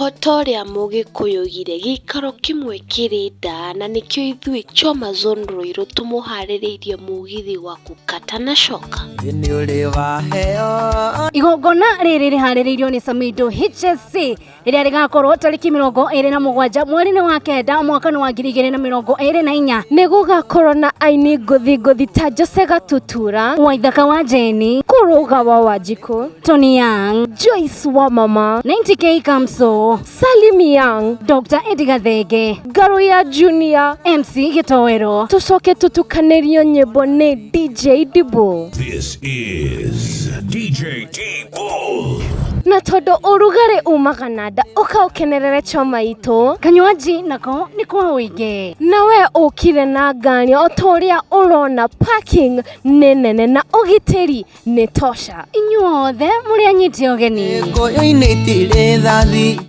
O ta ũrĩa Mũgĩkũyũ oigire, gĩikaro kĩmwe kĩrĩ nda na nĩkĩo ithuĩ Choma Zone Ruiru tũmũharĩrĩirie mũgithi waku kata na coka. Nĩ ũrĩ waheo. Igongona rĩrĩ rĩharĩrĩirio nĩ Samido HSC rĩrĩa rĩgakorwo tarĩki 27 mweri-inĩ wa kenda mwaka-inĩ wa 2024. Nĩ gũgakorwo na aini ngũthi ngũthi ta Jose Gatutura, Waithaka wa Jeni, Kũrũga wa Wanjikũ, Tony Young, Joyce wa Mama, 90K Kamso, Salim Young, Dr. Eddie Gathenge, Ngaruiya Junior, MC Gĩtoero. Tũcoke tũtukanĩrio nyĩmbo nĩ DJ Dibul. This is DJ D-Bull. Na tondũ ũrugarĩ umaga na nda, ũka ũkenerere choma itũ. Kanywaji nako nĩ kwa ũingĩ. Na we ũkire na ngari o ta ũrĩa ũrona, parking nĩ nene na ũgitĩri nĩ tosha. Inyuothe mũrĩ anyite ũgeni. Gĩkũyũ-inĩ itirĩ thathi.